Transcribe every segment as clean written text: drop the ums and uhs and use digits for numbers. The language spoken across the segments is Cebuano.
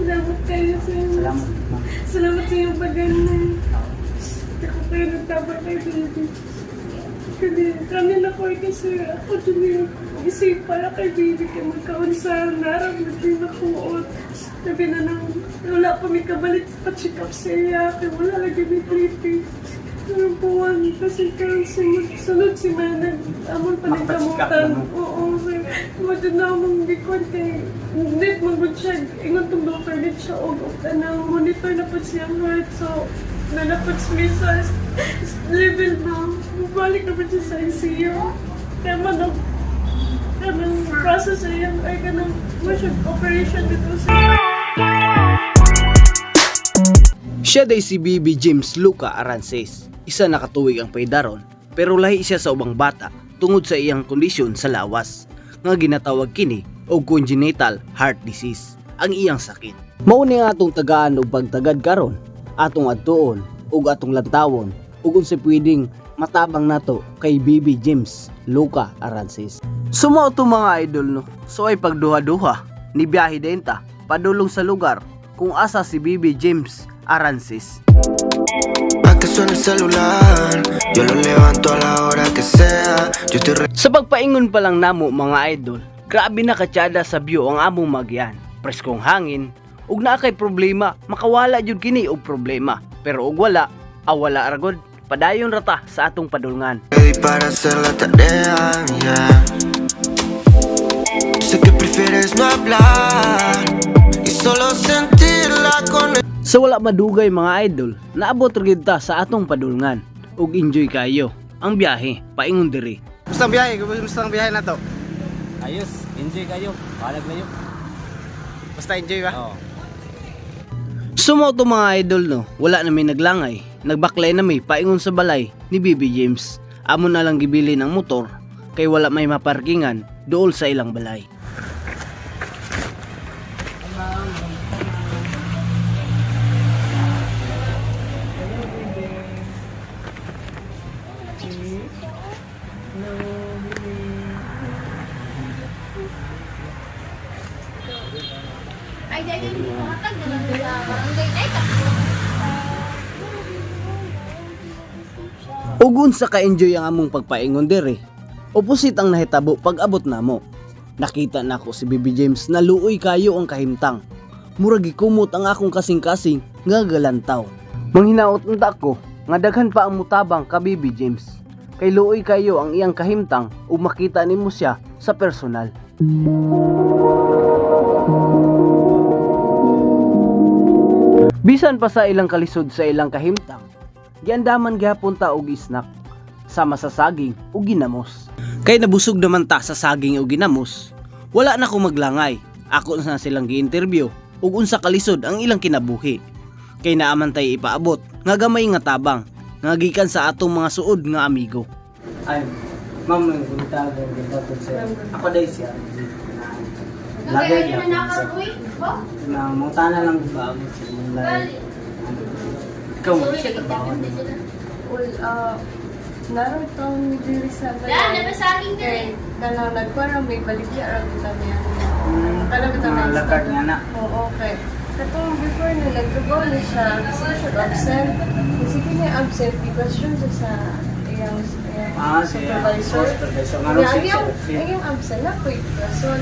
Salamat kayo, sir. Salamat, ma'am. Salamat sa iyong pagano. Ako kayo nagtabang kay baby. Kasi kami na ko kasi ako dun yung isip para kay baby kay magkaon sa naramdaman din ako. Sabi na nang wala pa may kabalit pa check up sa iya kay wala lagi may treaty. Pero buwan kasi karon sunod, sunod si Manag amon pa rin Makapa-check up kamutan. naman. Oo, sir. Madun na among gikon kay hindi magud siya ingon tong doctor dit siya og kanang monitor na pud siyang heart, so nanapod mi sa level na balik na pud siya sa ICU. Kaya man og kanang process sa iyang ay kanang mo siya operation dito sa Siya day si Bibi James Luca Arances. Isa na katuig ang paydaron pero lahi siya sa ubang bata tungod sa iyang kondisyon sa lawas nga ginatawag kini og congenital heart disease ang iyang sakit. Mao ni ang atong tagaan og pagtagad karon, atong adtuon ug atong lantawon ug unsay pwedeng matabang nato kay Bibi James Luca Arances. Sumao to mga idol no. So ay pagduha-duha ni biyahe din ta padulong sa lugar kung asa si Bibi James Arances. A que suene el celular, yo lo levanto a la hora que sea. Yo estoy Sa pagpaingon pa lang namo mga idol, grabe na katsada sa view ang among magyan. Preskong hangin, ug naa kay problema, makawala jud kini og problema. Pero og wala, awala ra gud. Padayon ra ta sa atong padulngan. ready para hacer la tarea. Yeah. Sé que prefieres no hablar y solo sentirla con Sa wala madugay mga idol, naabot ra gyud ta sa atong padulngan. Ug enjoy kayo ang biyahe paingon diri. Kumusta ang biyahe? Kumusta ang biyahe na to? Ayos, enjoy kayo. Balag layo. Basta enjoy ba? Oo. Sumo to mga idol no, wala na may naglangay. Nagbaklay na may paingon sa balay ni Bibi James. Amo na lang gibili ng motor kay wala may maparkingan dool sa ilang balay. Ay, dahil hindi ko matag na lang sa barangay na ito. Ug unsa ka-enjoy ang among pagpaingon diri. Opposite ang nahitabo pag abot namo. Nakita nako si Bibi James na luoy kayo ang kahimtang. Murag gikumot ang akong kasing-kasing nga galantaw. Manghinaot unta ko nga daghan pa ang mutabang ka Bibi James. Kay luoy kayo ang iyang kahimtang ug makita nimo siya sa personal. Bisan pa sa ilang kalisod sa ilang kahimtang, giandaman gihapon ta og isnak sama sa saging ug ginamos. Kay nabusog naman ta sa saging ug ginamos, wala na ko maglangay. Ako na silang gi-interview ug unsa kalisod ang ilang kinabuhi. Kay naaman tay ipaabot nga gamay nga tabang nga gikan sa atong mga suod nga amigo. Ay, ma'am, may buntag ang ganda sir. Ako dahil si RJ. Lagay Kaya niya na po, sir. nakaroon, uy. Oh, Na mangutana lang ba ako sa imong gali. lahi. Ikaw mo Sorry, siya trabaho. nagtapon din sila. Well, naroon itong diri sa Yan, balay. nabasaging din Kay kanang nagkuha may baligya ra gud kami. Kanang Mga lakad nga na. Oo, okay. Katong before na nagtrabaho na siya, sige siya absent. Sige niya absent, i-question siya sa iyang, iyang Ah, siya. supervisor. Oh, supervisor. Nga Nga, nung ang siya, iyang, siya. ang iyang absent na po, i-question.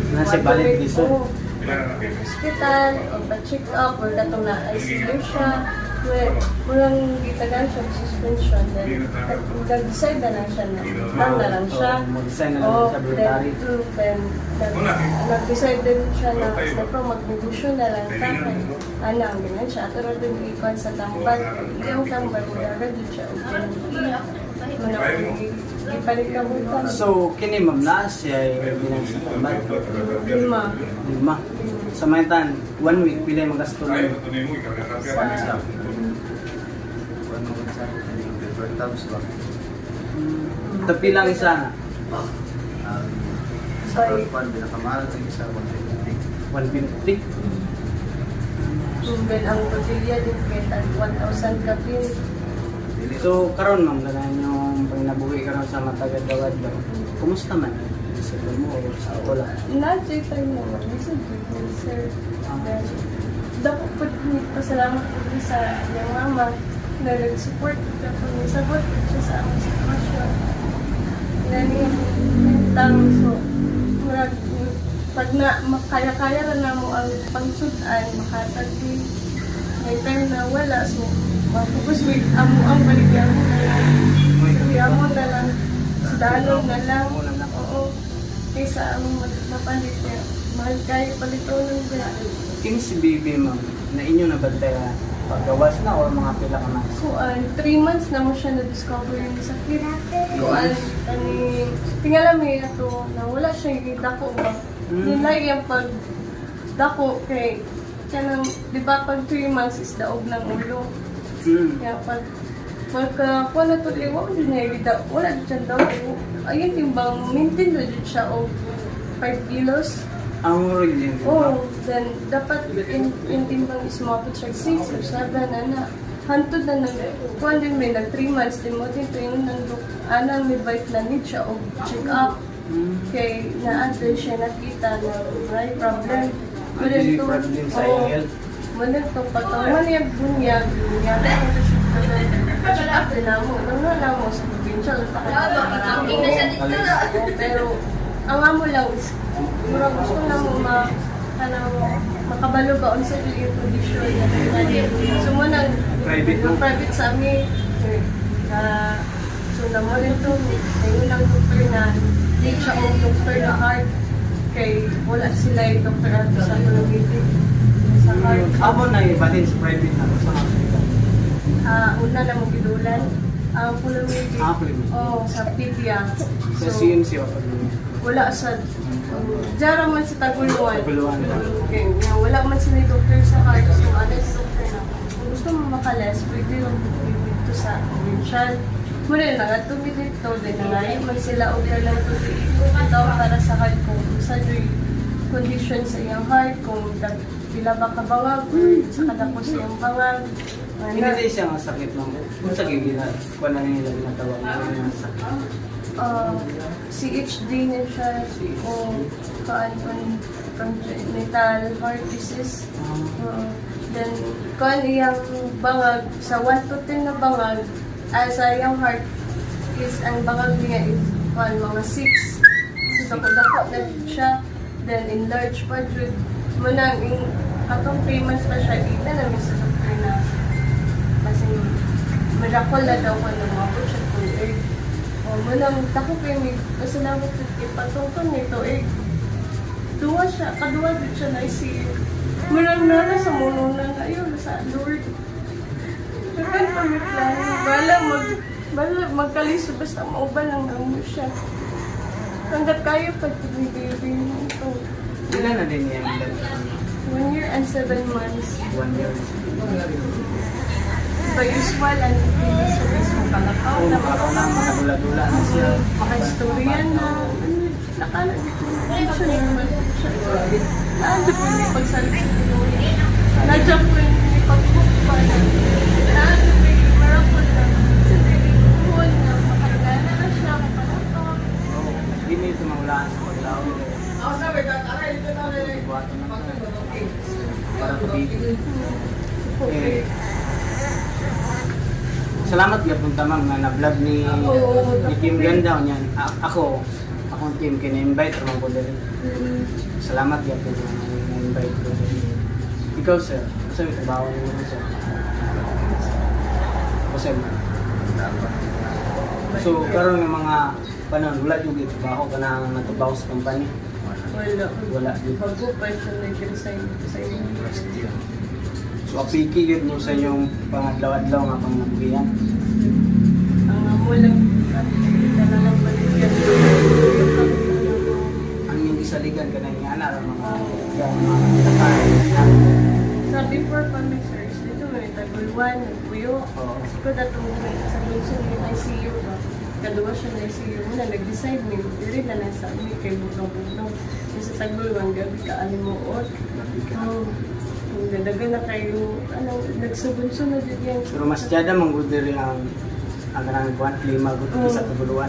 Na siya balik lisod. Hospital, o pa-check up, or katong na ICU siya. Well, walang gitagan siya og suspension. Then, nag-decide na lang siya na, lang na lang siya. Oh, mag-decide na lang Oh, siya, voluntary. Then, then, nag-decide din siya na basta magnegosyo na lang ta. Kay, ano, ang ganyan siya. Pero din ikon sa tambal. Iyang tambal, wala din siya. Og Ipalit ka mo. So, kini ma'am na siya ay bilang sa tambal. Lima. Lima. Sa maintan, one week, pila yung magasto na. Sa, Tapi lang isa na. Sorry. 150. Then, ang tortilla din kay tag 1,000 kapin. So, karon ma'am, ganahan yung panginabuhi karon sa matagad-dawad ba? Kumusta man? Sa mo o sa wala? Not time naman. Minsan, sir. Then, Nagpasalamat ko din sa iyang mama na nag-support at nisabot siya sa among sitwasyon. Nani tang so murag pag na makaya-kaya ra namo ang pangsud-an, makatag di may time na wala, so mapugos with amo ang baligya mo na lang. Sige, amo na lang. Sudalon na lang. Oo. Kaysa among mapalit niya. Mahal kayo palito ng biyahe. Kini si baby, ma'am, na inyo nabantayan paggawas na or mga pila ka months? Kuan, 3 months na mo siya na-discover yung sakit. Kuan, kani, tingala mi ato na wala siya yung dako ba. Nila yung pag dako kay kanang, di ba pag 3 months is daog ng ulo. Kaya pag pagka kuha na to, eh, wala din niya yung wala din siya daw. Ayun, timbang maintain na din siya og 5 kilos. Ang murag din. Oh, then dapat in timbang is mabot siya 6 or 7 ana. Hantod na nag kuan din may nag 3 months din mo din to yung nang anang midwife na need siya og check up kay naa din siya nakita na may problem. Ano yung problem sa iyang health? Muna to pagkaman niya bunyag, bunyag na siya check up din na mo. Nang na mo sa probinsya, Camping na siya dito. Oo, pero ang amo lang is murag gusto na mo ma kanang makabalo ba unsa gyud yung condition na. So mo nang Private mo? Private sa ami. So na mo rin to may unang doktor na di siya og doktor na heart kay wala sila yung doktor ato sa Pulumiti sa heart. Amo na ibalin sa private na sa hospital. Ah, una na mo gidulan ang Pulumiti. Ah, Pulumiti. Oh, sa Pidia. Sa CMC o pag Wala sa Jara man sa Taguluan. Taguluan. Okay, nga, wala man sila yung doctor sa heart. So, ano yung doctor na? Kung gusto mo makales, pwede yung dito sa provincial. Muna na nga, dito, din na nga, man sila og lang to daw para sa heart kung sa condition sa iyang heart, kung pila ba ka bangag, or sa kadako sa iyang bangag. Ano? Hindi din siya nga sakit, ma'am. Kung sa gigila, kung ano nila ginatawag na yung sakit. CHD na siya o kaan congenital heart disease. Oo. Then, kuan iyang bangag, sa 1 to 10 na bangag, sa iyang heart is, ang bangag niya is kuan, mga 6. So, dako-dako na siya. Then, enlarged pa jud. Munang, in, katong 3 months pa siya, kita namin sa doktor na kasi miracle na daw ko na maabot siya to earth. O, munang, tako kay mi, pasalamat jud kay patungkol nito eh. Duwa siya, kaduwa jud siya na ICU. Munang nana sa muno na ayun, sa Lord. Dagan pa mi plano. Bala magkaliso, basta mauban lang namo siya. Hanggat kaya pa ni baby ito. Ilan na din niya ang edad? 1 year and 7 months. 1 year. By usual, ang service mo kalakaw Oo, na makakaw na, makadula-dula na siya. Makaistorya na. Ano, nakala dito na siya normal siya. Naano po yung pagsalit sa Pinoy. Nadya po yung pag-book pa na. Naano po yung miracle na. Sa telephone na makalala na siya, makalakaw. Oo, hindi na ito mahulaan sa paglaw. Buhaton na para to baby. Eh, salamat gyapon ta, ma'am, nga na-vlog ni Oo. ni Team Ganda niyan. Ako, akong team kina-invite ramon ko diri. Salamat gyapon nga na-invite ko diri. Ikaw, sir, unsa may trabaho nimo, sir? Jose mo. So karon nga mga panahon wala jud gyud trabaho kanang natrabaho sa company. Wala. Wala jud. Bago pa siya nag-resign sa university. So apiki gyud mo sa inyong pangadlaw-adlaw nga pangnabuhian. Ang amo lang, talagang balik yan. Ang inyong gisaligan kanang nga ana ra mga mga kinakain. Sa before pa may sir, dito may tagulwan, nagpuyo. Oo. Ko datong may sa bunso ni ICU ba. Kaduwa siya na ICU muna, nag-decide mi, diri na lang sa ami kay bugnaw-bugnaw. Yung sa tagulwan, gabi ka alimuot. Oo. Dadagan na kayo, ano, nagsubunso na din yan. Pero mas jada man gud diri ang kanang kuan klima gud Oo. sa taguluan.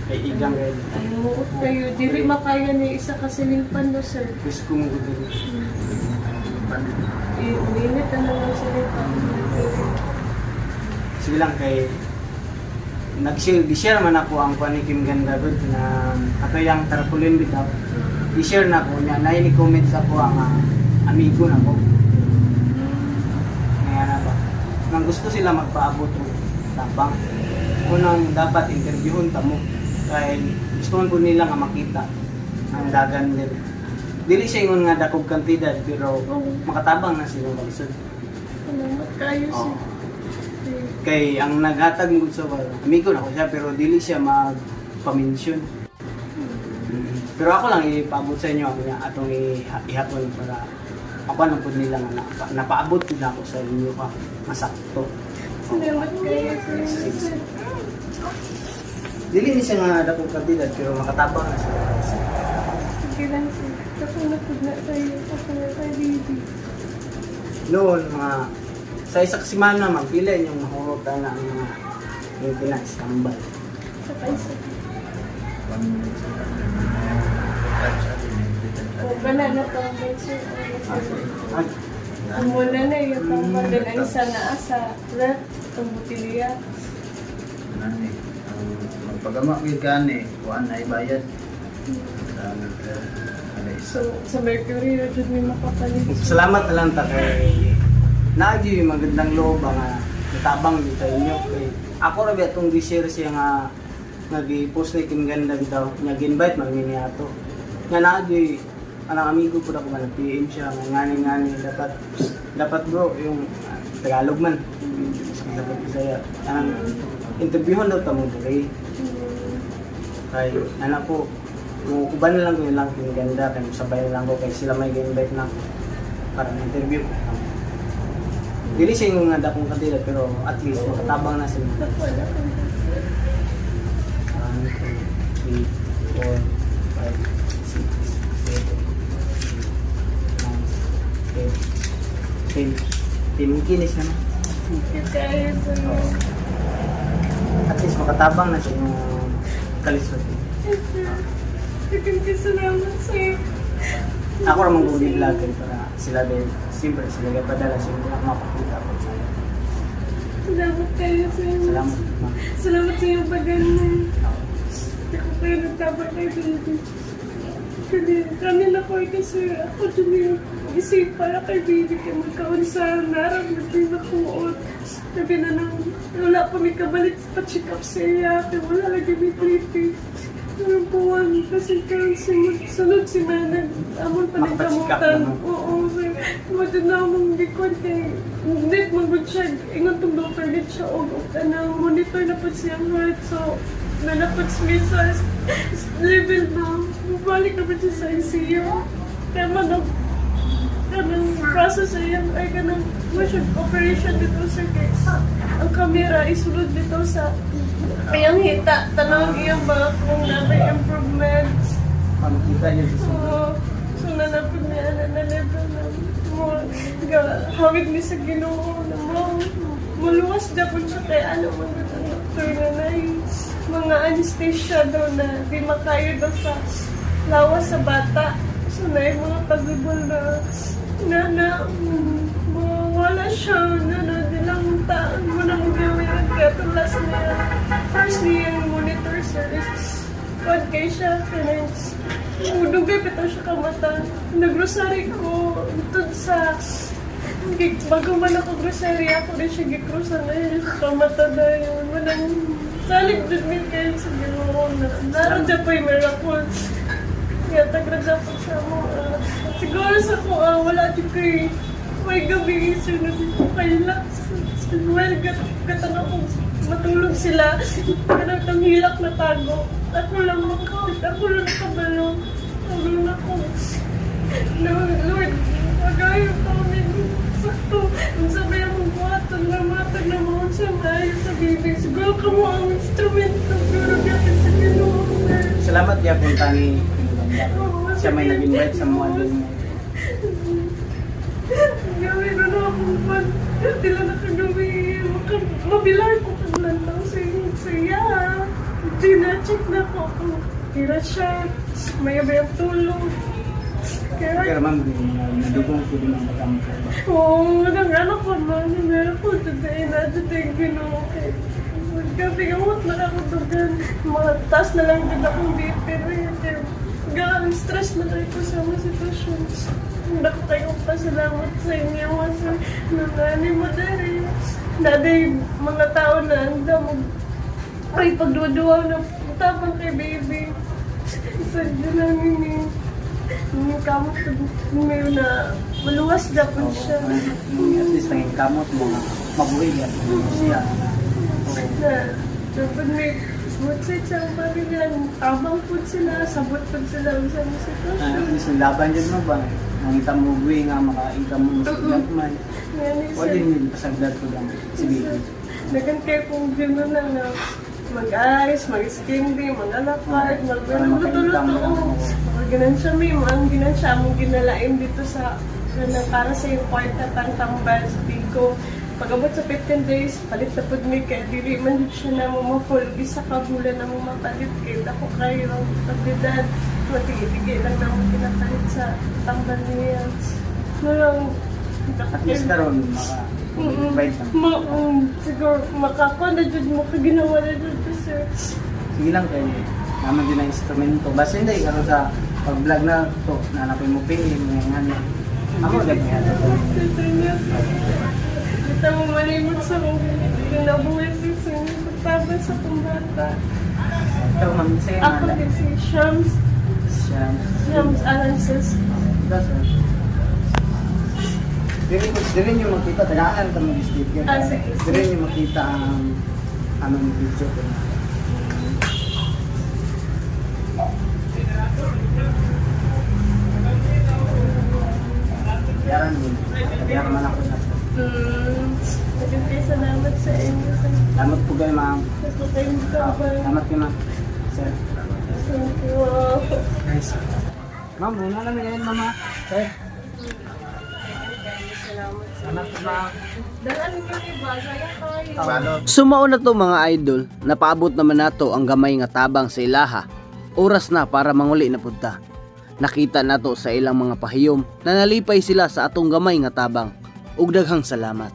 Kay igang kay Alimuot kayo, diri makaya ni isa ka silingpan no, sir. presko mo gud diri. Init na na lang sila pa. Sige lang kay nag-share, di-share man ako ang kuan ni Kim Ganda gud na ato yang tarpaulin bitaw. I-share na ko niya, na ni comment sa ako ang amigo na ko. Kaya na ba? Nang gusto sila magpaabot og tabang. Unang dapat interviewon ta mo kay gusto man po nila nga makita ang dagan din. Dili siya ingon nga dakog kantidad pero makatabang na sila kalisod. Salamat kayo sir. Oo. Kay ang naghatag mo sa wala, amigo na ko siya pero dili siya magpa-mention. Pero ako lang ipaabot sa inyo ang atong ihapon para ako lang po nila nga napaabot na ako sa inyo pa masakto. Salamat kayo sir. Dili ni siya nga dakong kantidad pero makatabang na siya. Sige lang sir. Ako na po na tayo. Ako na tayo baby. Noon mga sa isa ka semana magpila inyong mahurutan na ang mga maintenance tambal. Saka isa. O, gana na tambal sir. Ay, Ang muna na yung tambal din ang isa na sa ref, itong butilya. Nani, ang magpagama gyud kani, kuan na ibayad. Sa kada isa. So, sa Mercury, na dyan may makapalit. Salamat na lang ta kay naagyo yung magandang loob ang natabang dito sa inyo. Kay ako ra ba itong gi-share siya nga nag-post ni Kim Ganda bitaw nga gi-invite man mi niya ato. Nga naagyo anang amigo po ako nga nag-PM siya nga ngani ngani dapat dapat bro yung Tagalog man sa dapat Bisaya anang interviewon daw ta mo diri kay anak ko mo uban na lang ko yung lang Kim Ganda kay sabay na lang ko kay sila may gi-invite na ako para ma-interview ko. Dili siya yung nga dakong kantidad pero at least makatabang na sila. Ako na po. 1, 2, 3, 4, 5, 6, 7, 8, 9, 10. 10. 10 kinis naman. Thank you kayo sir. At least makatabang na siya yung kalisod. Yes sir. Daghang ka salamat sir. Ako ramang gugid vlog kay para sila din. Siyempre sila gapadala siyempre ako mapakita ko sa Salamat kayo sir. Salamat, ma'am. Salamat sa iyong pagano. Ako kayo nagtabang kay baby. Kami, kami na ko kasi ako dun yung isip para kay baby kay magkaon sa narang nagpinakuot. Sabi na nang wala pa may kabalik pa check up sa iya. Kaya wala lagi may treaty. Anong buwan kasi karon sunod, sunod si Manag. Amon pa rin Makapa-check up kamutan. naman. Oo, sir. Mo na among gikon kay hindi magud siya. Ingon tong doctor gid siya og og kanang monitor na pud siyang heart. So nanapod mi sa level na balik na pud siya sa ICU. Kaya man ang kanang process sa iyang ay kanang motion operation dito sir kay ang kamera isulod dito sa iyang hita tanawag iyang ba kung na may improvements. Pamikita niyo sa sunod. Oo. So nanapod niya na na level na mo hawig ni sa Ginoo na mo muluwas dapat siya kay ano man gud ang doktor na nay mga anesthesia daw na di makayo daw sa lawas sa bata. So na yung mga possible na na na mawala siya na na di lang taan mo na mo gawin kaya itong last niya first niya yung monitor service kwan kay siya kanang dugay pa to siya kamata. Nagrosary ko tun sa bago man ako grocery ako rin siya gikrusan na yun kamata na yun. Manang salig jud mi kayo sa Ginoo na naroon dyan po yung miracle. Kaya tagrad po sa mo. Siguro sa ko, wala jud kay may gabi sir na di ko kailak. Well, katang ako matulog sila. Kanang tang hilak na tago. Ako lang makakit. Ako lang nakabalo. Ako lang ako. Lord, Lord, agayo pa kami. Sakto. Ang sabay akong buhaton na matag na mga sa maayo sa baby. Siguro ka mo ang instrumento. Pero gapit sa Ginoo, sir. Salamat gyapon tani Kim Ganda. Siya may nag-invite sa mga din. Gawin na na akong pan. Hindi lang nakagawin. Mabilar ko kung lantaw sa iya. Gina-check na ko kung tira siya. May ba yung tulog. Kaya Pero ma'am, nadugong ko din ang pagkampo ba? Oo, nang ko na, meron ko today na today Ginoo kay Magkabigamot na ako doon. Mga taas na lang din akong BP. Pero gaan stress na kayo ko sa mga sitwasyon. Dako kayo pasalamat sa inyo mga sa nanani mo dere. Naday mga tao na anda mag ay pagduduwa na tapang kay baby. Sa namin ni yung kamot may na maluwas dapat Oo, siya. at least nanging kamot mo nga mabuhi yan siya. Oo. Na dapat may smooth side sa pamilya. Tabang po sila, sabot po sila sa mga Ah, sitwasyon. at least ang laban dyan mo ba? Nangita mo buhi nga maka-income mo sa man. Yan O isa. din yun, pasagdad ko lang si baby. Dagan kayo kung gano'n na na mag-ice, mag-skin day, mag-alakad, Para maka-income magluto-luto. lang. Mga ganun siya, may mga ganun siya, among ginalain dito sa ganun, para sa yung kwarta pantambal sa Pico. Pag-abot sa 15 days, palit na pud mi kay dili man jud siya na mo ma-full bisa ka bulan na mo mapalit kay dako kayo ang pagdedad. Matigi-tigi lang na mo pinapalit sa tambal niya. Murang At least karon maka provide na. Ma, siguro makakuha na jud mo kaginawa na jud to, sir. Sige lang kay naman din ang instrumento. Basta hindi karon sa pag-vlog na to, nanapin mo PM, mga nga na. Ako gani nga to. Sa inyo, sir. Kita mo malimot sa mong ginabuhay sir sa inyo pagtabang sa kong bata. Ikaw ma'am, sige Ako nga. din si Shams, Siya. Shams Alances. Ikaw, sir. Dili niyo makita, tagaan ka mag-sticker. Ah, sige. Dili niyo makita ang anong video ko. Yaran mo. Yaran man ako na. Naging salamat sa inyo. Sir. Salamat po kayo, ma'am. Sa kayong Ah, tabang. Salamat kayo, ma'am. Sir. Thank you. Guys. Ma'am, muna namin ngayon, mama. Sir. Salamat. Salamat po, ma'am. Dalaan niyo iba, sayang kayo. Balot. Sumao na to mga idol, napaabot naman nato ang gamay nga tabang sa ilaha. Oras na para manguli na punta. Nakita nato sa ilang mga pahiyom na nalipay sila sa atong gamay nga tabang. Ug daghang salamat.